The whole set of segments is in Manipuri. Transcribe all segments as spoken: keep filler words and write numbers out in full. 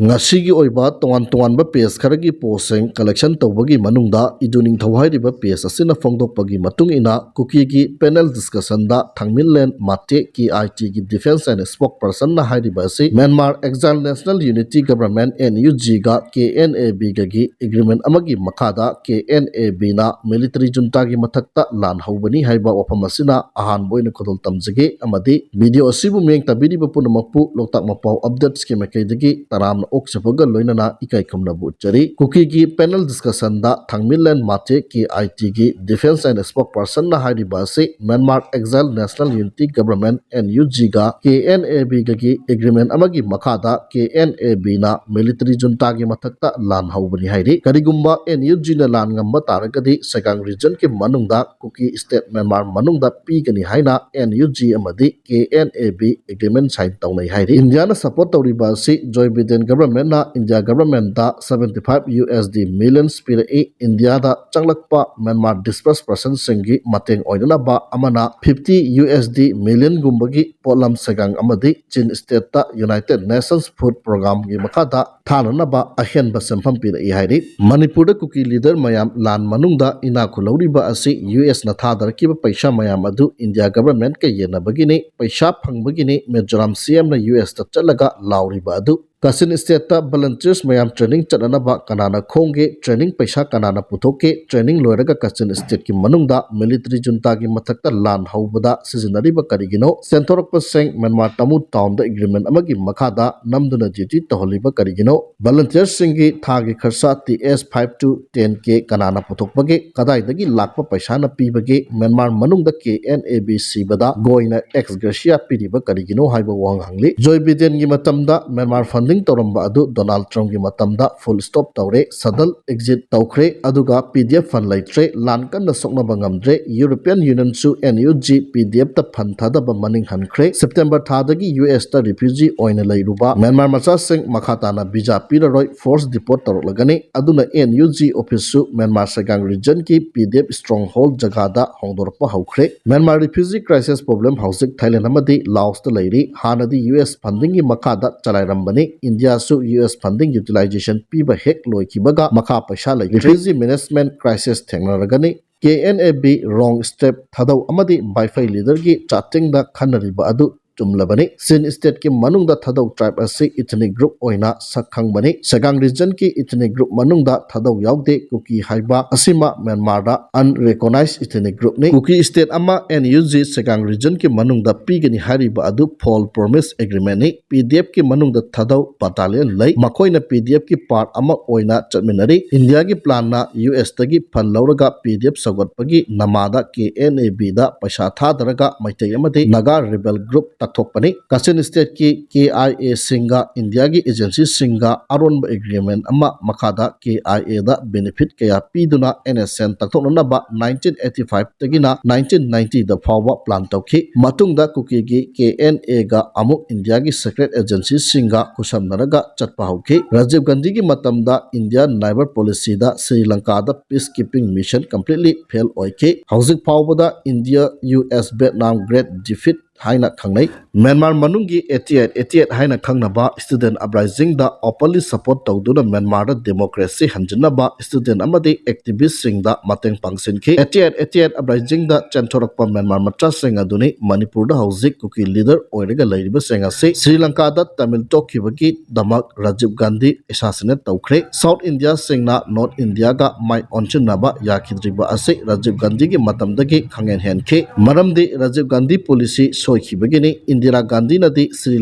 ꯉꯁꯤꯒꯤ ꯑꯣꯏꯕ ꯇꯣꯉꯥꯟ ꯇꯣꯉꯥꯟꯕ ꯄꯦꯖ ꯈꯔꯒꯤ ꯄꯣꯁꯁꯤꯡ ꯀꯂꯦꯛꯁꯟ ꯇꯧꯕꯒꯤ ꯃꯅꯨꯡꯗ ꯏꯗꯨ ꯅꯤꯡꯊꯧ ꯍꯥꯏꯔꯤꯕ ꯄꯦꯖ ꯑꯁꯤꯅ ꯐꯣꯡꯗꯣꯛꯄꯒꯤ ꯃꯇꯨꯡ ꯏꯟꯅ ꯀꯨꯀꯤꯒꯤ ꯄꯦꯅꯦꯜ ꯗꯤꯁꯀꯁꯟꯗ ꯊꯥꯡꯃꯤꯟꯂꯦꯟ ꯃꯥꯇꯦ ꯀꯦ ꯑꯥꯏ ꯇꯤꯒꯤ ꯗꯤꯐꯦꯟꯁ ꯑꯦꯟ ꯁ꯭ꯄꯣꯛ ꯄꯔꯁꯟꯅ ꯍꯥꯏꯔꯤꯕ ꯑꯁꯤ Myanmar exile national unity government N U ꯖꯤꯒ ꯀꯦ ꯑꯦꯟ ꯑꯦ ꯕꯤꯒꯒꯤ ꯑꯦꯒ꯭ꯔꯤꯃꯦꯟ ꯑꯃꯒꯤ ꯃꯈꯥꯗ ꯀꯦ ꯑꯦꯟ ꯑꯦ ꯕꯤꯅ ꯃꯤꯂꯤꯇꯔꯤ ꯖꯨꯟꯇꯥꯒꯤ ꯃꯊꯛꯇ ꯂꯥꯟ ꯍꯧꯕꯅꯤ ꯍꯥꯏꯕ ꯋꯥꯐꯝ ꯑꯁꯤꯅ ꯑꯍꯥꯟꯕ ꯑꯣꯏꯅ ꯈꯨꯗꯣꯜ ꯇꯝꯖꯒꯦ ꯑꯃꯗꯤ ꯚꯤꯗꯤꯑꯣ ꯑꯁꯤꯕꯨ ꯃꯤꯠꯌꯦꯡ ꯇꯥꯕꯤꯔꯤꯕ ꯄꯨꯝꯅꯃꯛꯄꯨ ꯂꯣꯛꯇꯥꯛ ꯃꯄꯥꯎ ꯑꯞꯗꯦꯠꯁꯀꯤ ꯃꯥꯏꯀꯩꯗꯒꯤ ꯇꯔꯥꯝꯅ ꯑꯣꯛꯆꯕꯒ ꯂꯣꯏꯅꯅ ꯏꯀꯥꯏ ꯈꯨꯝꯅꯕ ꯎꯠꯆꯔꯤ꯫ ꯀꯨꯀꯤꯒꯤ ꯄꯦꯅꯦꯜ ꯗꯤꯁꯀꯁꯟꯗ ꯊꯥꯡꯃꯤꯟꯂꯦꯟ ꯃꯥꯇꯦ ꯀꯦ ꯑꯥꯏ ꯇꯤꯒꯤ ꯗꯤꯐꯦꯟꯁ ꯑꯦꯟ ꯁ꯭ꯄꯣꯛ ꯄꯔꯁꯟꯅ ꯍꯥꯏꯔꯤꯕ ꯑꯁꯤ Myanmar exile national unity government N U ꯖꯤꯒ ꯀꯦ ꯑꯦꯟ ꯑꯦ ꯕꯤꯒꯒꯤ ꯑꯦꯒ꯭ꯔꯤꯃꯦꯟ ꯑꯃꯒꯤ ꯃꯈꯥꯗ ꯀꯦ ꯑꯦꯟ ꯑꯦ ꯕꯤꯅ ꯃꯤꯂꯤꯇꯔꯤ ꯖꯨꯟꯇꯥꯒꯤ ꯃꯊꯛꯇ ꯂꯥꯟ ꯍꯧꯕꯅꯤ ꯍꯥꯏꯔꯤ꯫ ꯀꯔꯤꯒꯨꯝꯕ ꯑꯦꯟ ꯌꯨ ꯖꯤꯅ ꯂꯥꯟ ꯉꯝꯕ ꯇꯥꯔꯒꯗꯤ ꯁꯦꯒꯥꯡ ꯔꯤꯖꯟꯒꯤ ꯃꯅꯨꯡꯗ ꯀꯨꯀꯤ ꯁ꯭ꯇꯦꯠ ꯃ꯭ꯌꯥꯟꯃꯥꯔ ꯃꯅꯨꯡꯗ ꯄꯤꯒꯅꯤ ꯍꯥꯏꯅ ꯑꯦꯟ ꯌꯨ ꯖꯤ ꯑꯃꯗꯤ K N A B agreement sign ꯇꯧꯅꯩ ꯍꯥꯏꯔꯤ꯫ ꯏꯟꯗꯤꯌꯥꯅ ꯁꯄꯣꯔꯠ ꯇꯧꯔꯤꯕ ꯑꯁꯤ ꯖꯣꯏ ꯕꯤꯗꯦꯟ ꯒꯕꯔꯃꯦꯟꯅ ꯏꯟꯗꯤꯌꯥ ꯒꯕꯔꯃꯦꯟꯗ seventy five U S D millions ꯄꯤꯔꯛꯏ꯫ ꯏꯟꯗꯤꯌꯥꯗ ꯆꯪꯂꯛꯄ ꯃ꯭ꯌꯥꯟꯃꯥꯔ ꯗꯤꯁꯄ꯭ꯂꯁ ꯄꯔꯁꯟꯁꯤꯡꯒꯤ ꯃꯇꯦꯡ ꯑꯣꯏꯅꯅꯕ ꯑꯃꯅ fifty U S D millionꯒꯨꯝꯕꯒꯤ ꯄꯣꯠꯂꯝ ꯁꯦꯒꯥꯡ ꯑꯃꯗꯤ ꯆꯤꯟ ꯁ꯭ꯇꯦꯠꯇ ꯌꯨꯅꯥꯏꯇꯦꯗ ꯅꯦꯁꯟꯁ ꯐꯨꯗ ꯄ꯭ꯔꯣꯒ꯭ꯔꯥꯝꯒꯤ ꯃꯈꯥꯗ ꯊꯥꯅꯅꯕ ꯑꯍꯦꯟꯕ ꯁꯦꯟꯐꯝ ꯄꯤꯔꯛꯏ ꯍꯥꯏꯔꯤ꯫ ꯃꯅꯤꯄꯨꯔꯗ ꯀꯨꯀꯤ ꯂꯤꯗꯔ ꯃꯌꯥꯝ ꯂꯥꯟ ꯃꯅꯨꯡꯗ ꯏꯅꯥꯛ ꯈꯨꯜꯍꯧꯔꯤꯕ ꯑꯁꯤ ꯌꯨ ꯑꯦꯁꯅ ꯊꯥꯗꯔꯛꯈꯤꯕ ꯄꯩꯁꯥ ꯃꯌꯥꯝ ꯑꯗꯨ ꯏꯟꯗꯤꯌꯥ ꯒꯕꯔꯃꯦꯟꯀ ꯌꯦꯟꯅꯕꯒꯤꯅꯤ, ꯄꯩꯁꯥ ꯐꯪꯕꯒꯤꯅꯤ ꯃꯤꯖꯣꯔꯥꯝ ꯁꯤ ꯑꯦꯝꯅ ꯌꯨ ꯑꯦꯁꯇ ꯆꯠꯂꯒ ꯂꯥꯎꯔꯤꯕ ꯑꯗꯨ꯫ ꯀꯥꯆꯤꯟ ꯁ꯭ꯇꯦꯠꯇ ꯚꯣꯂꯟꯇꯤꯌꯔꯁ ꯃꯌꯥꯝ ꯇ꯭ꯔꯦꯅꯤꯡ ꯆꯠꯅꯅꯕ ꯀꯅꯥꯅ ꯈꯣꯝꯒꯦ? ꯇ꯭ꯔꯦꯅꯤꯡ ꯄꯩꯁꯥ ꯀꯅꯥꯅ ꯄꯨꯊꯣꯛꯀꯦ? ꯇ꯭ꯔꯦꯅꯤꯡ ꯂꯣꯏꯔꯒ ꯀꯥꯆꯤꯟ ꯁ꯭ꯇꯦꯠꯀꯤ ꯃꯅꯨꯡꯗ ꯃꯤꯂꯤꯇꯔꯤ ꯖꯨꯟꯇꯥꯒꯤ ꯃꯊꯛꯇ ꯂꯥꯟ ꯍꯧꯕꯗ ꯁꯤꯖꯤꯟꯅꯔꯤꯕ ꯀꯔꯤꯒꯤꯅꯣ? ꯆꯦꯟꯊꯣꯔꯛꯄꯁꯤꯡ ꯃ꯭ꯌꯥꯟꯃꯥꯔ ꯇꯃꯨ ꯇꯥꯎꯟꯗ ꯑꯦꯒ꯭ꯔꯤꯃꯦꯟ ꯑꯃꯒꯤ ꯃꯈꯥꯗ ꯅꯝꯗꯨꯅ ꯗ꯭ꯌꯨꯇꯤ ꯇꯧꯍꯜꯂꯤꯕ ꯀꯔꯤꯒꯤꯅꯣ? ꯚꯣꯂꯟꯇꯤꯌꯔꯁꯤꯡꯒꯤ ꯊꯥꯒꯤ ꯈꯔꯁꯥ T S five to ten K ꯀꯅꯥꯅ ꯄꯨꯊꯣꯛꯄꯒꯦ? ꯀꯗꯥꯏꯗꯒꯤ ꯂꯥꯛꯄ ꯄꯩꯁꯥꯅ ꯄꯤꯕꯒꯦ? ꯃ꯭ꯌꯥꯟꯃꯥꯔ ꯃꯅꯨꯡꯗ ꯀꯦ ꯑꯦꯟ ꯑꯦ ꯕꯤ ꯁꯤꯕꯗ ꯒꯣꯏꯅ ꯑꯦꯛꯁ ꯒ꯭ꯔꯦꯁꯤꯌꯥ ꯄꯤꯔꯤꯕ ꯀꯔꯤꯒꯤꯅꯣ ꯍꯥꯏꯕ ꯋꯥꯍꯪ ꯍꯪꯂꯤ꯫ ꯖꯣꯏ ꯕꯤꯗꯦꯟꯒꯤ ꯃꯇꯝꯗ ꯃ꯭ꯌꯥꯟꯃꯥꯔ ꯐꯟꯗꯤꯡ ꯇꯧꯔꯝꯕ ꯑꯗꯨ ꯗꯣꯅꯥꯜꯗ ꯇ꯭ꯔꯝꯞꯀꯤ ꯃꯇꯝꯗ ꯐꯨꯜ ꯁ꯭ꯇꯣꯞ ꯇꯧꯔꯦ, ꯁꯗꯜ ꯑꯦꯛꯖꯤꯠ ꯇꯧꯈ꯭ꯔꯦ, ꯑꯗꯨꯒ ꯄꯤ ꯗꯤ ꯑꯦꯐ ꯐꯟ ꯂꯩꯇ꯭ꯔꯦ, ꯂꯥꯟ ꯀꯟꯅ ꯁꯣꯛꯅꯕ ꯉꯝꯗ꯭ꯔꯦ꯫ ꯌꯨꯔꯣꯄꯤꯌꯟ ꯌꯨꯅꯤꯌꯟꯁꯨ N U G P D ꯑꯦꯐꯇ ꯐꯟ ꯊꯥꯗꯕ ꯃꯅꯤꯡ ꯍꯟꯈ꯭ꯔꯦ꯫ ꯁꯦꯞꯇꯦꯝꯕꯔ ꯊꯥꯗꯒꯤ ꯌꯨ ꯑꯦꯁꯇ ꯔꯤꯐ꯭ꯌꯨꯖꯤ ꯑꯣꯏꯅ ꯂꯩꯔꯨꯕ ꯃ꯭ꯌꯥꯟꯃꯥꯔ ꯃꯆꯥꯁꯤꯡ ꯃꯈꯥ ꯇꯥꯅ ꯚꯤꯖꯥ ꯄꯤꯔꯔꯣꯏ, ꯐꯣꯔꯁ ꯗꯤꯄꯣꯔꯠ ꯇꯧꯔꯛꯂꯒꯅꯤ꯫ ꯑꯗꯨꯅ ꯑꯦꯟ ꯌꯨ ꯖꯤ ꯑꯣꯐꯤꯁꯁꯨ ꯃ꯭ꯌꯥꯟꯃꯥꯔ ꯁꯦꯒꯥꯡ ꯔꯤꯖꯟꯒꯤ P D F stronghold ꯖꯒꯥꯗ ꯍꯣꯡꯗꯣꯔꯛꯄ ꯍꯧꯈ꯭ꯔꯦ꯫ ꯃ꯭ꯌꯥꯟꯃꯥꯔ ꯔꯤꯐ꯭ꯌꯨꯖꯤ ꯀ꯭ꯔꯥꯏꯁꯤꯁ ꯄ꯭ꯔꯣꯕ꯭ꯂꯦꯝ ꯍꯧꯖꯤꯛ ꯊꯥꯏꯂꯦꯟꯗ ꯑꯃꯗꯤ ꯂꯥꯑꯣꯁꯇ ꯂꯩꯔꯤ꯫ ꯍꯥꯟꯅꯗꯤ ꯌꯨ ꯑꯦꯁ ꯐꯟꯗꯤꯡꯒꯤ ꯃꯈꯥꯗ ꯆꯂꯥꯏꯔꯝꯕꯅꯤ꯫ ꯏꯟꯗꯤꯌꯥꯁꯨ ꯌꯨ ꯑꯦꯁ funding utilization ꯄꯤꯕ ꯍꯦꯛ ꯂꯣꯏꯈꯤꯕꯒ ꯃꯈꯥ ꯄꯩꯁꯥ ꯂꯩꯇ꯭ꯔꯦ꯫ Refugee management crisis ꯊꯦꯡꯅꯔꯒꯅꯤ꯫ K N A B wrong step ꯊꯥꯗꯧ ꯑꯃꯗꯤ ꯕꯥꯏꯐꯩ ꯂꯤꯗꯔꯒꯤ ꯆꯥꯇꯤꯡꯗ ꯈꯟꯅꯔꯤꯕ ꯑꯗꯨ ꯆꯨꯝꯂꯕꯅꯤ꯫ ꯆꯤꯟ ꯁ꯭ꯇꯦꯠꯀꯤ ꯃꯅꯨꯡꯗ ꯊꯥꯗꯧ ꯇ꯭ꯔꯥꯏꯕ ꯑꯁꯤ ꯏꯊꯅꯤꯛ ꯒ꯭ꯔꯨꯞ ꯑꯣꯏꯅ ꯁꯛ ꯈꯪꯕꯅꯤ꯫ ꯁꯦꯒꯥꯡ ꯔꯤꯖꯟꯒꯤ ꯏꯊꯅꯤꯛ ꯒ꯭ꯔꯨꯞ ꯃꯅꯨꯡꯗ ꯊꯥꯗꯧ ꯌꯥꯎꯗꯦ꯫ ꯀꯨꯀꯤ ꯍꯥꯏꯕ ꯑꯁꯤꯃ ꯃ꯭ꯌꯥꯟꯃꯥꯔꯗ ꯑꯟꯔꯤꯀꯣꯅꯥꯏꯖ ꯏꯊꯅꯤꯛ ꯒ꯭ꯔꯨꯞꯅꯤ꯫ ꯀꯨꯀꯤ ꯁ꯭ꯇꯦꯠ ꯑꯃ ꯑꯦꯟ ꯌꯨ ꯖꯤ ꯁꯦꯒꯥꯡ ꯔꯤꯖꯟꯒꯤ ꯃꯅꯨꯡꯗ ꯄꯤꯒꯅꯤ ꯍꯥꯏꯔꯤꯕ ꯑꯗꯨ ꯐꯣꯜ ꯄ꯭ꯔꯣꯃꯤꯁ ꯑꯦꯒ꯭ꯔꯤꯃꯦꯟꯅꯤ꯫ ꯄꯤ ꯗꯤ ꯑꯦꯐꯀꯤ ꯃꯅꯨꯡꯗ ꯊꯥꯗꯧ ꯕꯇꯥꯂꯤꯌꯟ ꯂꯩ꯫ ꯃꯈꯣꯏꯅ ꯄꯤ ꯗꯤ ꯑꯦꯐꯀꯤ ꯄꯥꯔꯠ ꯑꯃ ꯑꯣꯏꯅ ꯆꯠꯃꯤꯟꯅꯔꯤ꯫ ꯏꯟꯗꯤꯌꯥꯒꯤ ꯄ꯭ꯂꯥꯟꯅ ꯌꯨ ꯑꯦꯁꯇꯒꯤ ꯐꯟ ꯂꯧꯔꯒ ꯄꯤ ꯗꯤ ꯑꯦꯐ ꯁꯧꯒꯠꯄꯒꯤ ꯅꯃꯥꯗ ꯀꯦ ꯑꯦꯟ ꯑꯦ ꯕꯤꯗ ꯄꯩꯁꯥ ꯊꯥꯗꯔꯒ ꯃꯩꯇꯩ ꯑꯃꯗꯤ ꯅꯥꯒꯥ ꯔꯤꯕꯦꯜ ꯒ꯭ꯔꯨꯞ ꯇꯛꯊꯣꯛꯄꯅꯤ꯫ ꯀꯥꯆꯤꯟ ꯁ꯭ꯇꯦꯠꯀꯤ ꯀꯦ ꯑꯥꯏ ꯑꯦꯁꯤꯡꯒ ꯏꯟꯗꯤꯌꯥꯒꯤ ꯑꯦꯖꯦꯟꯁꯤꯁꯤꯡꯒ ꯑꯔꯣꯟꯕ ꯑꯦꯒ꯭ꯔꯤꯃꯦꯟ ꯑꯃ ꯃꯈꯥꯗ ꯀꯦ ꯑꯥꯏ ꯑꯦꯗ ꯕꯦꯅꯤꯐꯤꯠ ꯀꯌꯥ ꯄꯤꯗꯨꯅ ꯑꯦꯟ ꯑꯦꯁ ꯑꯦꯟ ꯇꯛꯊꯣꯛꯅꯅꯕ ꯅꯥꯏꯟꯇꯤꯟ ꯑꯩꯠꯇꯤ ꯐꯥꯏꯚꯇꯒꯤꯅ ꯅꯥꯏꯟꯇꯤꯟ ꯅꯥꯏꯟꯇꯤꯗ ꯐꯥꯎꯕ ꯄ꯭ꯂꯥꯟ ꯇꯧꯈꯤ꯫ ꯃꯇꯨꯡꯗ ꯀꯨꯀꯤꯒꯤ ꯀꯦ ꯑꯦꯟ ꯑꯦꯒ ꯑꯃꯨꯛ ꯏꯟꯗꯤꯌꯥꯒꯤ ꯁꯦꯀ꯭ꯔꯦꯠ ꯑꯦꯖꯦꯟꯁꯤꯁꯤꯡꯒ ꯈꯨꯠꯁꯝꯅꯔꯒ ꯆꯠꯄ ꯍꯧꯈꯤ꯫ ꯔꯥꯖꯤꯕ ꯒꯥꯟꯙꯤꯒꯤ ꯃꯇꯝꯗ ꯏꯟꯗꯤꯌꯥ ꯅꯥꯏꯕꯔ ꯄꯣꯂꯤꯁꯤꯗ ꯁ꯭ꯔꯤ ꯂꯪꯀꯥꯗ peacekeeping mission completely fail ꯑꯣꯏꯈꯤ꯫ ꯍꯧꯖꯤꯛ ꯐꯥꯎꯕꯗ India, U S, Vietnam great defeat ꯍꯥꯏꯅ ꯈꯪꯅꯩ꯫ ꯃ꯭ꯌꯥꯟꯃꯥꯔ ꯃꯅꯨꯡꯒꯤ eighty eight eighty eight ꯍꯥꯏꯅ ꯈꯪꯅꯕ ꯁ꯭ꯇꯨꯗꯦꯟꯠ ꯑꯞꯔꯥꯏꯖꯤꯡꯗ ꯑꯣꯄꯟꯂꯤ ꯁꯄꯣꯔꯠ ꯇꯧꯗꯨꯅ ꯃ꯭ꯌꯥꯟꯃꯥꯔꯗ ꯗꯦꯃꯣꯀ꯭ꯔꯦꯁꯤ ꯍꯟꯖꯤꯟꯅꯕ ꯁ꯭ꯇꯨꯗꯦꯟꯠ ꯑꯃꯗꯤ ꯑꯦꯛꯇꯤꯚꯤꯁ꯭ꯠꯁꯤꯡꯗ ꯃꯇꯦꯡ ꯄꯥꯡꯁꯤꯟꯈꯤ꯫ eighty eight eighty eight ꯑꯞꯔꯥꯏꯖꯤꯡꯗ ꯆꯦꯟꯊꯣꯔꯛꯄ ꯃ꯭ꯌꯥꯟꯃꯥꯔ ꯃꯆꯥꯁꯤꯡ ꯑꯗꯨꯅꯤ ꯃꯅꯤꯄꯨꯔꯗ ꯍꯧꯖꯤꯛ ꯀꯨꯀꯤ ꯂꯤꯗꯔ ꯑꯣꯏꯔꯒ ꯂꯩꯔꯤꯕꯁꯤꯡ ꯑꯁꯤ꯫ ꯁ꯭ꯔꯤ ꯂꯪꯀꯥꯗ ꯇꯥꯃꯤꯜ ꯇꯣꯛꯈꯤꯕꯒꯤꯗꯃꯛ ꯔꯥꯖꯤꯕ ꯒꯥꯟꯙꯤ ꯑꯦꯁꯥꯁꯤꯅꯦꯠ ꯇꯧꯈ꯭ꯔꯦ꯫ ꯁꯥꯎꯠ ꯏꯟꯗꯤꯌꯥꯁꯤꯡꯅ ꯅꯣꯔꯠ ꯏꯟꯗꯤꯌꯥꯒ ꯃꯥꯏ ꯑꯣꯟꯁꯤꯟꯅꯕ ꯌꯥꯈꯤꯗ꯭ꯔꯤꯕ ꯑꯁꯤ ꯔꯥꯖꯤꯕ ꯒꯥꯟꯙꯤꯒꯤ ꯃꯇꯝꯗꯒꯤ ꯈꯪꯍꯦꯟ ꯍꯦꯟꯈꯤ꯫ ꯃꯔꯝꯗꯤ ꯔꯥꯖꯤꯕ ꯒꯥꯟꯙꯤ ꯄꯣꯂꯤꯁꯤ ꯁꯣꯏꯈꯤꯕꯒꯤꯅꯤ꯫ ꯏꯟꯗꯤꯔꯥ ꯒꯥꯟꯙꯤꯅꯗꯤ ꯁ꯭ꯔꯤ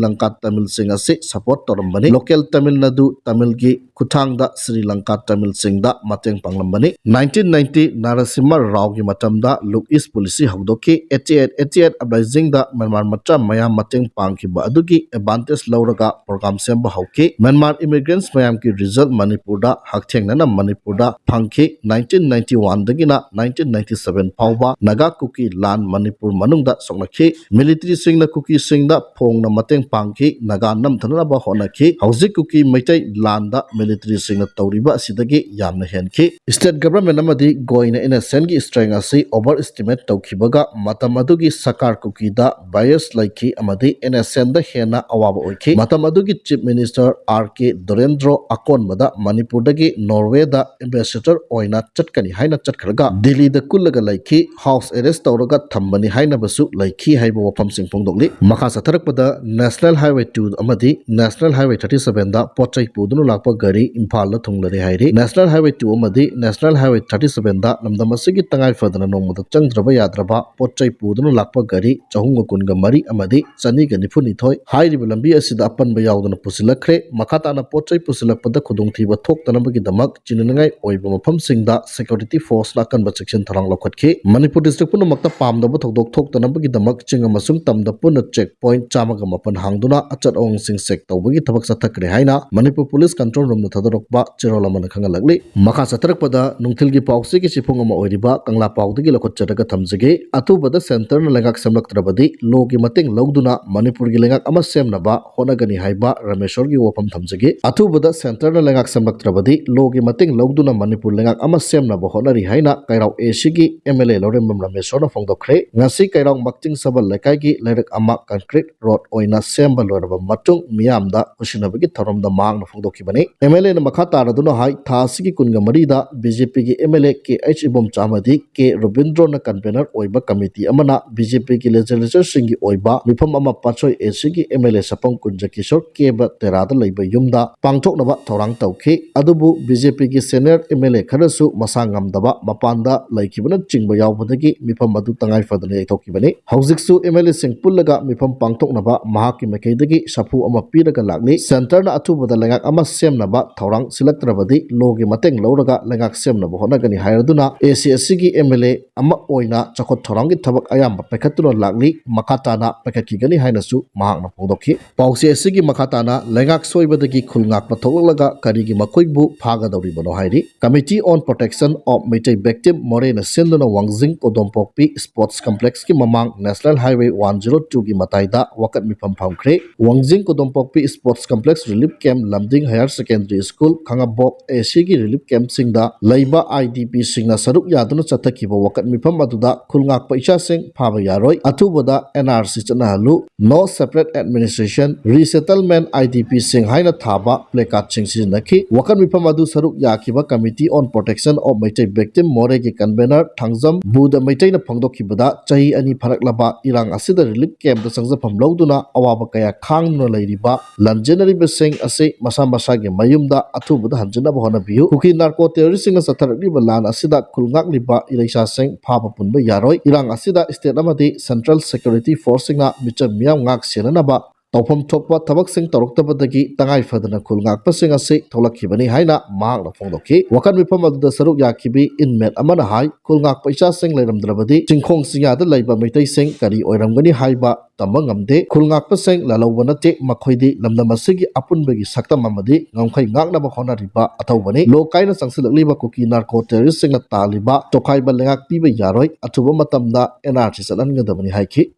ꯂꯪꯀꯥ ꯇꯥꯃꯤꯜꯁꯤꯡ ꯑꯁꯤ ꯁꯄꯣꯔꯠ ꯇꯧꯔꯝꯕꯅꯤ꯫ ꯂꯣꯀꯦꯜ ꯇꯥꯃꯤꯜ ꯅꯥꯗꯨ ꯇꯥꯃꯤꯜꯒꯤ ꯈꯨꯠꯊꯥꯡꯗ ꯁ꯭ꯔꯤ ꯂꯪꯀꯥ ꯇꯥꯃꯤꯜꯁꯤꯡꯗ ꯃꯇꯦꯡ ꯄꯥꯡꯂꯝꯕꯅꯤ꯫ Nineteen ninety ꯅꯥꯔꯥꯁꯤꯝꯍ ꯔꯥꯎꯒꯤ ꯃꯇꯝꯗ ꯂꯨꯛ ꯏꯁ ꯄꯣꯂꯤꯁꯤ ꯍꯧꯗꯣꯛꯈꯤ꯫ Eighty eight eighty eight ꯑꯞꯔꯥꯏꯖꯤꯡꯗ ꯃ꯭ꯌꯥꯟꯃꯥꯔ ꯃꯆꯥ ꯃꯌꯥꯝ ꯃꯇꯦꯡ ꯄꯥꯡꯈꯤꯕ ꯑꯗꯨꯒꯤ ꯑꯦꯗꯚꯥꯟꯇꯦꯖ ꯂꯧꯔꯒ ꯄ꯭ꯔꯣꯒ꯭ꯔꯥꯝ ꯁꯦꯝꯕ ꯍꯧꯈꯤ꯫ ꯃ꯭ꯌꯥꯟꯃꯥꯔ ꯏꯃꯤꯒ꯭ꯔꯦꯟꯠꯁ ꯃꯌꯥꯝꯒꯤ ꯔꯤꯖꯜꯠ ꯃꯅꯤꯄꯨꯔꯗ ꯍꯛꯊꯦꯡꯅꯅ ꯃꯅꯤꯄꯨꯔꯗ ꯐꯪꯈꯤ꯫ Nineteen ninety one ꯗꯒꯤꯅ nineteen ninety seven ꯐꯥꯎꯕ ꯅꯥꯒꯥ ꯀꯨꯀꯤ ꯂꯥꯟ ꯃꯅꯤꯄꯨꯔ ꯃꯅꯨꯡꯗ ꯁꯣꯛꯅꯈꯤ꯫ ꯃꯤꯂꯤꯇꯦꯟꯠ ꯃꯤꯂꯤꯇ꯭ꯔꯤꯁꯤꯡꯅ ꯀꯨꯀꯤꯁꯤꯡꯗ ꯐꯣꯡꯅ ꯃꯇꯦꯡ ꯄꯥꯡꯈꯤ, ꯅꯥꯒꯥ ꯅꯝꯊꯅꯅꯕ ꯍꯣꯠꯅꯈꯤ꯫ ꯍꯧꯖꯤꯛ ꯀꯨꯀꯤ ꯃꯩꯇꯩ ꯂꯥꯟꯗ ꯃꯤꯂꯤꯇ꯭ꯔꯤꯁꯤꯡꯅ ꯇꯧꯔꯤꯕ ꯑꯁꯤꯗꯒꯤ ꯌꯥꯝꯅ ꯍꯦꯟꯈꯤ꯫ ꯁ꯭ꯇꯦꯠ ꯒꯚꯔꯟꯃꯦꯟꯠ ꯑꯃꯗꯤ ꯒꯣꯏꯅ ꯑꯦꯟ ꯑꯦꯁ ꯑꯦꯟꯒꯤ ꯁ꯭ꯇ꯭ꯔꯦꯡ ꯑꯁꯤ ꯑꯣꯚꯔ ꯑꯦꯁꯇꯤꯃꯦꯠ ꯇꯧꯈꯤꯕꯒ ꯃꯇꯝ ꯑꯗꯨꯒꯤ ꯁꯔꯀꯥꯔ ꯀꯨꯀꯤꯗ ꯕꯥꯏꯁ ꯂꯩꯈꯤ ꯑꯃꯗꯤ ꯑꯦꯟ ꯑꯦꯁ ꯑꯦꯟꯗ ꯍꯦꯟꯅ ꯑꯋꯥꯕ ꯑꯣꯏꯈꯤ꯫ ꯃꯇꯝ ꯑꯗꯨꯒꯤ ꯆꯤꯐ ꯃꯤꯅꯤꯁꯇꯔ ꯑꯥꯔ ꯀꯦ ꯗꯣꯔꯦꯟꯗ꯭ꯔꯣ ꯑꯀꯣꯟꯕꯗ ꯃꯅꯤꯄꯨꯔꯗꯒꯤ ꯅꯣꯔꯋꯦꯗ ꯑꯦꯝꯕꯦꯁꯦꯗꯔ ꯑꯣꯏꯅ ꯆꯠꯀꯅꯤ ꯍꯥꯏꯅ ꯆꯠꯈ꯭ꯔꯒ ꯗꯤꯜꯂꯤꯗ ꯀꯨꯜꯂꯒ ꯂꯩꯈꯤ, ꯍꯥꯎꯁ ꯑꯦꯔꯦꯁ ꯇꯧꯔꯒ ꯊꯝꯕꯅꯤ ꯍꯥꯏꯅꯕꯁꯨ ꯂꯩꯈꯤ ꯍꯥꯏꯕ ꯋꯥꯐꯝꯁꯤꯡ ꯐꯣꯡꯗꯣꯛꯂꯤ꯫ ꯃꯈꯥ ꯆꯠꯊꯔꯛꯄꯗ ꯅꯦꯁꯅꯦꯜ ꯍꯥꯏꯋꯦ ꯇꯨ ꯑꯃꯗꯤ ꯅꯦꯁꯅꯦꯜ ꯍꯥꯏꯋꯦ ꯊꯥꯔꯇꯤ ꯁꯚꯦꯟꯗ ꯄꯣꯠ ꯆꯩ ꯄꯨꯗꯨꯅ ꯂꯥꯛꯄ ꯒꯥꯔꯤ ꯏꯝꯐꯥꯜꯗ ꯊꯨꯡꯂꯔꯦ ꯍꯥꯏꯔꯤ꯫ ꯅꯦꯁꯅꯦꯜ ꯍꯥꯏꯋꯦ ꯇꯨ ꯑꯃꯗꯤ ꯅꯦꯁꯅꯦꯜ ꯍꯥꯏꯋꯦ ꯊꯥꯔꯇꯤ ꯁꯚꯦꯟꯗ ꯂꯝꯗꯝ ꯑꯁꯤꯒꯤ ꯇꯉꯥꯏ ꯐꯗꯅ ꯅꯣꯡꯃꯗ ꯆꯪꯗ꯭ꯔꯕ ꯌꯥꯗ꯭ꯔꯕ ꯄꯣꯠ ꯆꯩ ꯄꯨꯗꯨꯅ ꯂꯥꯛꯄ ꯒꯥꯔꯤ ꯆꯍꯨꯝꯒ ꯀꯨꯟꯒ ꯃꯔꯤ ꯑꯃꯗꯤ ꯆꯅꯤꯒ ꯅꯤꯐꯨ ꯅꯤꯊꯣꯏ ꯍꯥꯏꯔꯤꯕ ꯂꯝꯕꯤ ꯑꯁꯤꯗ ꯑꯄꯟꯕ ꯌꯥꯎꯗꯅ ꯄꯨꯁꯤꯜꯂꯛꯈ꯭ꯔꯦ꯫ ꯃꯈꯥ ꯇꯥꯅ ꯄꯣꯠ ꯆꯩ ꯄꯨꯁꯤꯜꯂꯛꯄꯗ ꯈꯨꯗꯣꯡꯊꯤꯕ ꯊꯣꯛꯇꯅꯕꯒꯤꯗꯃꯛ ꯆꯤꯡꯅꯅꯤꯡꯉꯥꯏ ꯑꯣꯏꯕ ꯃꯐꯝꯁꯤꯡꯗ ꯁꯦꯀ꯭ꯌꯨꯔꯤꯇꯤ ꯐꯣꯔꯁꯅ ꯑꯀꯟꯕ ꯆꯦꯛꯁꯤꯟ ꯊꯧꯔꯥꯡ ꯂꯧꯈꯠꯈꯤ꯫ ꯃꯅꯤꯄꯨꯔ ꯗꯤꯁꯇ꯭ꯔꯤꯛ ꯄꯨꯝꯅꯃꯛꯇ ꯄꯥꯝꯗꯕ ꯊꯧꯗꯣꯛ ꯊꯣꯛꯇꯅꯕꯒꯤꯗꯃꯛ ꯆꯤꯡ ꯑꯃꯁꯨꯡ ꯇꯝꯗ ꯄꯨꯟꯅ ꯆꯦꯛ ꯄꯣꯏꯟꯠ ꯆꯥꯝꯃꯒ ꯃꯥꯄꯟ ꯍꯥꯡꯗꯨꯅ ꯑꯆꯠ ꯑꯋꯣꯡꯁꯤꯡ ꯆꯦꯛ ꯇꯧꯕꯒꯤ ꯊꯕꯛ ꯆꯠꯊꯈ꯭ꯔꯦ ꯍꯥꯏꯅ ꯃꯅꯤꯄꯨꯔ ꯄꯨꯂꯤꯁ ꯀꯟꯇ꯭ꯔꯣꯜ ꯔꯨꯝꯅ ꯊꯥꯗꯣꯔꯛꯄ ꯆꯦꯔꯣꯜ ꯑꯃꯅ ꯈꯪꯍꯜꯂꯛꯂꯤ꯫ ꯃꯈꯥ ꯆꯠꯊꯔꯛꯄꯗ ꯅꯨꯡꯊꯤꯜꯒꯤ ꯄꯥꯎꯆꯦꯒꯤ ꯆꯦꯐꯣꯡ ꯑꯃ ꯑꯣꯏꯔꯤꯕ ꯀꯪꯂꯥ ꯄꯥꯎꯗꯒꯤ ꯂꯧꯈꯠꯆꯔꯒ ꯊꯝꯖꯒꯦ꯫ ꯑꯊꯨꯕꯗ ꯁꯦꯟꯇꯔꯅ ꯂꯩꯉꯥꯛ ꯁꯦꯝꯂꯛꯇ꯭ꯔꯕꯗꯤ ꯂꯣꯒꯤ ꯃꯇꯦꯡ ꯂꯧꯗꯨꯅ ꯃꯅꯤꯄꯨꯔꯒꯤ ꯂꯩꯉꯥꯛ ꯑꯃ ꯁꯦꯝꯅꯕ ꯍꯣꯠꯅꯒꯅꯤ ꯍꯥꯏꯕ ꯔꯥꯃꯦꯁꯣꯔꯒꯤ ꯋꯥꯐꯝ ꯊꯝꯖꯒꯦ꯫ ꯑꯊꯨꯕꯗ ꯁꯦꯟꯇꯔꯅ ꯂꯩꯉꯥꯛ ꯁꯦꯝꯂꯛꯇ꯭ꯔꯕꯗꯤ ꯂꯣꯒꯤ ꯃꯇꯦꯡ ꯂꯧꯗꯨꯅ ꯃꯅꯤꯄꯨꯔ ꯂꯩꯉꯥꯛ ꯑꯃ ꯁꯦꯝꯅꯕ ꯍꯣꯠꯅꯔꯤ ꯍꯥꯏꯅ ꯀꯩꯔꯥꯎ ꯑꯦ ꯁꯤꯒꯤ ꯑꯦꯝ ꯑꯦꯜ ꯑꯦ ꯂꯧꯔꯦꯝꯕꯝ ꯔꯥꯃꯦꯁꯣꯔꯅ ꯐꯣꯡꯗꯣꯛꯈ꯭ꯔꯦ꯫ ꯉꯁꯤ ꯀꯩꯔꯥꯎ ꯃꯛꯆꯤꯡ ꯁꯕꯜ ꯂꯩꯀꯥꯏꯒꯤ ꯂꯩꯔꯛ ꯑꯃ ꯀꯟꯀ꯭ꯔꯤꯠ ꯔꯣꯗ ꯑꯣꯏꯅ ꯁꯦꯝꯕ ꯂꯣꯏꯔꯕ ꯃꯇꯨꯡ ꯃꯤꯌꯥꯝꯗ ꯎꯁꯤꯟꯅꯕꯒꯤ ꯊꯧꯔꯝꯗ ꯃꯍꯥꯛꯅ ꯐꯣꯡꯗꯣꯛꯈꯤꯕꯅꯤ꯫ ꯑꯦꯝ ꯑꯦꯜ ꯑꯦꯅ ꯃꯈꯥ ꯇꯥꯔꯗꯨꯅ ꯍꯥꯏ, ꯊꯥ ꯑꯁꯤꯒꯤ ꯀꯨꯟꯒ ꯃꯔꯤꯗ ꯕꯤ ꯖꯦ ꯄꯤꯒꯤ M L A K H Ibomcha ꯑꯃꯗꯤ ꯀꯦ ꯔꯕꯤꯟꯗ꯭ꯔꯣꯅ ꯀꯟꯚꯦꯅꯔ ꯑꯣꯏꯕ ꯀꯃꯤꯇꯤ ꯑꯃꯅ ꯕꯤ ꯖꯦ ꯄꯤꯒꯤ ꯂꯦꯖꯤꯁꯂꯦꯆꯔꯁꯤꯡꯒꯤ ꯑꯣꯏꯕ ꯃꯤꯐꯝ ꯑꯃ ꯄꯥꯠꯁꯣꯏ ꯑꯦ ꯁꯤꯒꯤ ꯑꯦꯝ ꯑꯦꯜ ꯑꯦ ꯁꯄꯝ ꯀꯨꯟꯖꯀꯤꯁꯣꯔ ꯀꯦꯕ ꯇꯦꯔꯥꯗ ꯂꯩꯕ ꯌꯨꯝꯗ ꯄꯥꯡꯊꯣꯛꯅꯕ ꯊꯧꯔꯥꯡ ꯇꯧꯈꯤ꯫ ꯑꯗꯨꯕꯨ ꯕꯤ ꯖꯦ ꯄꯤꯒꯤ ꯁꯦꯅꯤꯌꯔ ꯑꯦꯝ ꯑꯦꯜ ꯑꯦ ꯈꯔꯁꯨ ꯃꯁꯥ ꯉꯝꯗꯕ ꯃꯄꯥꯟꯗ ꯂꯩꯈꯤꯕꯅꯆꯤꯡꯕ ꯌꯥꯎꯕꯗꯒꯤ ꯃꯤꯐꯝ ꯑꯗꯨ ꯇꯉꯥꯏ ꯐꯗꯅ ꯌꯩꯊꯣꯛꯈꯤꯕꯅꯤ꯫ ꯍꯧꯖꯤꯛꯁꯨ ꯑꯦꯝ ꯑꯦꯜ ꯑꯦꯁꯤꯡ ꯄꯨꯜꯂꯒ ꯃꯤꯐꯝ ꯄꯥꯡꯊꯣꯛꯅꯕ ꯃꯍꯥꯛꯀꯤ ꯃꯥꯏꯀꯩꯗꯒꯤ ꯁꯥꯐꯨ ꯑꯃ ꯄꯤꯔꯒ ꯂꯥꯛꯂꯤ꯫ ꯁꯦꯟꯇꯔꯅ ꯑꯊꯨꯕꯗ ꯂꯩꯉꯥꯛ ꯑꯃ ꯁꯦꯝꯅꯕ ꯊꯧꯔꯥꯡ ꯁꯤꯜꯂꯛꯇ꯭ꯔꯕꯗꯤ ꯂꯣꯒꯤ ꯃꯇꯦꯡ ꯂꯧꯔꯒ ꯂꯩꯉꯥꯛ ꯁꯦꯝꯅꯕ ꯍꯣꯠꯅꯒꯅꯤ ꯍꯥꯏꯔꯗꯨꯅ ꯑꯦ ꯁꯤ ꯑꯦꯁ ꯁꯤꯒꯤ ꯑꯦꯝ ꯑꯦꯜ ꯑꯦ ꯑꯃ ꯑꯣꯏꯅ ꯆꯥꯎꯈꯠ ꯊꯧꯔꯥꯡꯒꯤ ꯊꯕꯛ ꯑꯌꯥꯝꯕ ꯄꯥꯏꯈꯠꯇꯨꯅ ꯂꯥꯛꯂꯤ꯫ ꯃꯈꯥ ꯇꯥꯅ ꯄꯥꯏꯈꯠꯈꯤꯒꯅꯤ ꯍꯥꯏꯅꯁꯨ ꯃꯍꯥꯛꯅ ꯐꯣꯡꯗꯣꯛꯈꯤ꯫ ꯄꯥꯎꯆꯦ ꯑꯁꯤꯒꯤ ꯃꯈꯥ ꯇꯥꯅ ꯂꯩꯉꯥꯛ ꯁꯣꯏꯕꯗꯒꯤ ꯈꯨꯜ ꯉꯥꯛꯄ ꯊꯣꯛꯂꯛꯂꯒ ꯀꯔꯤꯒꯤ ꯃꯈꯣꯏꯕꯨ ꯐꯥꯒꯗꯧꯔꯤꯕꯅꯣ ꯍꯥꯏꯔꯤ꯫ Committee on Protection of Meitei Victim ꯃꯣꯔꯦꯅ ꯁꯤꯟꯗꯨꯅ ꯋꯥꯡꯖꯤꯡ ꯀꯣꯗꯣꯝꯄꯣꯛꯄꯤ ꯁ꯭ꯄꯣꯔꯠꯁ ꯀꯝꯄ꯭ꯂꯦꯛꯁꯀꯤ ꯃꯃꯥꯡ national highway one zero two ꯒꯤ ꯃꯇꯥꯏꯗ ꯋꯥꯀꯠ ꯃꯤꯐꯝ ꯐꯝꯈ꯭ꯔꯦ꯫ ꯋꯥꯡꯖꯤꯡ ꯀꯣꯗꯣꯝꯄꯣꯛꯄꯤ Sports Complex Relief Camp, ꯂꯝꯗꯤꯡ Higher Secondary School, ꯈꯥꯉꯕꯣꯛ ꯑꯦ ꯁꯤꯒꯤ relief campꯁꯤꯡꯗ ꯂꯩꯕ ꯑꯥꯏ ꯗꯤ ꯄꯤꯁꯤꯡꯅ ꯁꯔꯨꯛ ꯌꯥꯗꯨꯅ ꯆꯠꯊꯈꯤꯕ ꯋꯥꯀꯠ ꯃꯤꯐꯝ ꯑꯗꯨꯗ ꯈꯨꯜ ꯉꯥꯛꯄ ꯏꯆꯥꯁꯤꯡ ꯐꯥꯕ ꯌꯥꯔꯣꯏ, ꯑꯊꯨꯕꯗ and R C ꯆꯠꯅꯍꯜꯂꯨ, No Separate Administration, Resettlement, I D ꯄꯤꯁꯤꯡ ꯍꯥꯏꯅ ꯊꯥꯕ placardꯁꯤꯡ ꯁꯤꯖꯤꯟꯅꯈꯤ꯫ ꯋꯥꯀꯠ ꯃꯤꯐꯝ ꯑꯗꯨ ꯁꯔꯨꯛ ꯌꯥꯈꯤꯕ Committee on Protection of Meitei Victim, ꯃꯣꯔꯦꯒꯤ convener ꯊꯥꯡꯖꯝ ꯕꯨꯙ ꯃꯩꯇꯩꯅ ꯐꯣꯡꯗꯣꯛꯈꯤꯕꯗ, ꯆꯍꯤ ꯑꯅꯤ ꯐꯥꯔꯛꯂꯕ ꯏꯔꯥꯡ ꯑꯁꯤꯗ relief campꯇ ꯆꯪꯖꯐꯝ ꯂꯧꯗꯨꯅ ꯑꯋꯥꯕ ꯀꯌꯥ ꯈꯥꯡꯗꯨꯅ ꯂꯩꯔꯤꯕ ꯂꯥꯟꯖꯦꯟꯅꯔꯤꯕꯁꯤꯡ ꯑꯁꯤ ꯃꯁꯥ ꯃꯁꯥꯒꯤ ꯃꯌꯨꯝꯗ ꯑꯊꯨꯕꯗ ꯍꯟꯖꯤꯟꯅꯕ ꯍꯣꯠꯅꯕꯤꯌꯨ꯫ ꯀꯨꯀꯤ narco terroristꯁꯤꯡꯅ ꯆꯠꯊꯔꯛꯂꯤꯕ ꯂꯥꯟ ꯑꯁꯤꯗ ꯈꯨꯜ ꯉꯥꯛꯂꯤꯕ ꯏꯔꯩꯆꯥꯁꯤꯡ ꯐꯥꯕ ꯄꯨꯟꯕ ꯌꯥꯔꯣꯏ꯫ ꯏꯔꯥꯡ ꯑꯁꯤꯗ state ꯑꯃꯗꯤ central security forceꯁꯤꯡꯅ ꯃꯤꯆꯝ ꯃꯤꯌꯥꯝ ꯉꯥꯛ ꯁꯦꯟꯅꯅꯕ ꯇꯧꯐꯝ ꯊꯣꯛꯄ ꯊꯕꯛꯁꯤꯡ ꯇꯧꯔꯛꯇꯕꯗꯒꯤ ꯇꯉꯥꯏ ꯐꯗꯅ ꯈꯨꯜ ꯉꯥꯛꯄꯁꯤꯡ ꯑꯁꯤ ꯊꯣꯛꯂꯛꯈꯤꯕꯅꯤ ꯍꯥꯏꯅ ꯃꯍꯥꯛꯅ ꯐꯣꯡꯗꯣꯛꯈꯤ꯫ ꯋꯥꯀꯠ ꯃꯤꯐꯝ ꯑꯗꯨꯗ ꯁꯔꯨꯛ ꯌꯥꯈꯤꯕꯤ inmate ꯑꯃꯅ ꯍꯥꯏ, ꯈꯨꯜ ꯉꯥꯛꯄ ꯏꯆꯥꯁꯤꯡ ꯂꯩꯔꯝꯗ꯭ꯔꯕꯗꯤ ꯆꯤꯡꯈꯣꯡ ꯆꯤꯡꯌꯥꯗ ꯂꯩꯕ ꯃꯩꯇꯩꯁꯤꯡ ꯀꯔꯤ ꯑꯣꯏꯔꯝꯒꯅꯤ ꯍꯥꯏꯕ ꯇꯝꯕ ꯉꯝꯗꯦ꯫ ꯈꯨꯜ ꯉꯥꯛꯄꯁꯤꯡ ꯂꯥꯜꯍꯧꯕ ꯅꯠꯇꯦ, ꯃꯈꯣꯏꯗꯤ ꯂꯝꯗꯝ ꯑꯁꯤꯒꯤ ꯑꯄꯨꯟꯕꯒꯤ ꯁꯛꯇꯝ ꯑꯃꯗꯤ ꯉꯝꯈꯩ ꯉꯥꯛꯅꯕ ꯍꯣꯠꯅꯔꯤꯕ ꯑꯊꯧꯕꯅꯤ꯫ ꯂꯣ ꯀꯥꯏꯅ ꯆꯪꯁꯤꯜꯂꯛꯂꯤꯕ ꯀꯨꯀꯤ narco terroristꯁꯤꯡꯅ ꯇꯥꯜꯂꯤꯕ ꯇꯣꯈꯥꯏꯕ ꯂꯩꯉꯥꯛ ꯄꯤꯕ ꯌꯥꯔꯣꯏ, ꯑꯊꯨꯕ ꯃꯇꯝꯗ ꯑꯦꯟ ꯑꯥꯔ ꯁꯤ ꯆꯠꯍꯟꯒꯗꯕꯅꯤ ꯍꯥꯏꯈꯤ꯫